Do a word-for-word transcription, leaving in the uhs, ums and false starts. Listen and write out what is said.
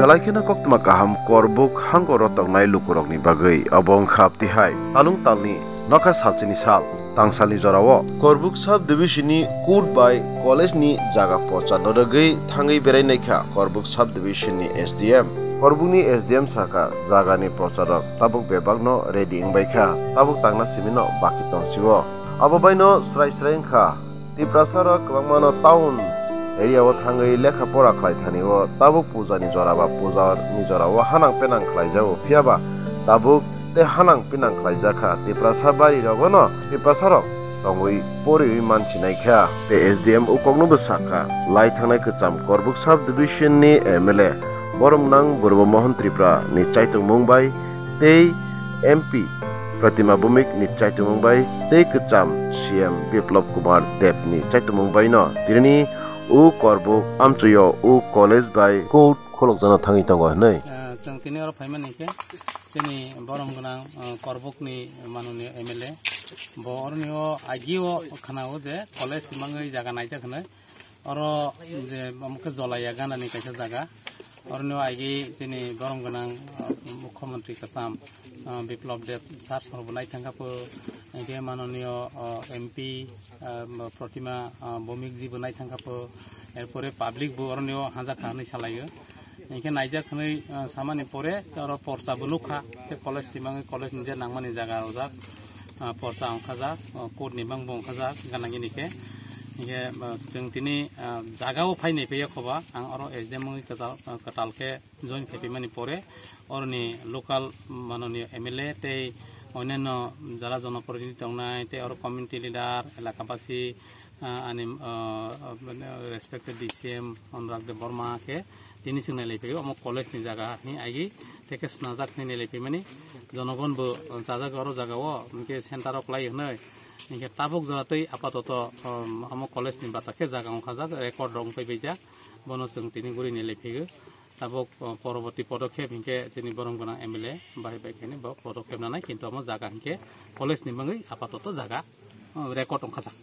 Belai kheno koktwma kaham Korbuk hango rotoknai lukurokni bagwi. Obo wngkha abtihai talung talni nokha salchini sal tangsalni jorao Korbuk sub division ni court bai college ni jaga porcharno rwgwi thangwi berai naikha Korbuk sub division ni S D M. Korbuk ni S D M sakha, jagani porcharrok tabuk bebakno ready wngbaikha, tabuk tangna simino baki tongsio. Abo baino srai srai wngkha, Tiprasarok kwbangmano town area o thangwi lekha pora khlai thani o tabuk puja ni jora ba puja ni jora o hanang penang khlai jago, phiya ba tabuk tei hanang penang khlai jakha. Tiprasa bari rogo no Tiprasarok tongwi poriwi mansinai kha. Tei S D M ukokno bo sakha, lai thangnai kwcham Korbuk sub division ni M L A borom nang Burbo Mohon Tripura ni chaitongmung bai tei M P Pratima Bhowmik ni chaitumung bai tei kwcham C M Biplab Kumar Deb ni chaitumung bai no tini o Korbuk amchoi o college bai court kholokjano thangwi tongo hinwi. Ah, chwng tini oro phaimani khe chini borom gwnang, ah, Korbuk ni manoni M L A bo oroni o agi o khna o je college simangwi jaga naijak hinwi. Oro je omo khe Jolaiya ganani kaisa jaga. Oroni o agi chini borom gwnang, ah, Mukhyamantri kwcham, ah, Biplab Deb sir sorbo naithangkha po, hinkhe manoniyo, ah, M P, ah, Pratima, ah, Bhowmik ji bo naithangkha po, erpore public bo oroni o hajak kha hinwi salaio. Hinkhe naijak hinwi, ah, samani pore oro porsa bo nukha, se college timangwi college ni je nangmani jaga ojak. Ah, porsa wngkhajak, ah, court ni bang bo wngkhajak, gana gini khe. Hinkhe, ah, chwng tini, ah, jaga o phai nai phaiya khoba, ang oro S D M wngwi kwtal, ah, kwtal khe join khaiphaimani pore, oroni local manoniyo M L A tei onyanno jara jonoprotinidhi tongnai, tei oro community leader, elakabasi, ah, ani, ah, ah, respected D C M Anurag Debbarma khe tini chwng nailai phaiwi omo college ni jaga ni agi tei khe snajak hinwi nailai phaimani. Jonogon bo chajak oro jaga o, hinkhe center o kwlai hinwi. Hinkhe tabuk jora tei apatoto, um, omo college ni bata khe jaga wngkhajak, record rok wngpai baijak. Bono chwng tini guri nailai phaiwi. Tabuk, uh, poroborti podokhep hinkhe chini borom gwnang M L A bahai bai khaini bo podokhep nanai, kintu omo jaga hinkhe college ni bagwi apatoto jaga, uh, record wngkhajak.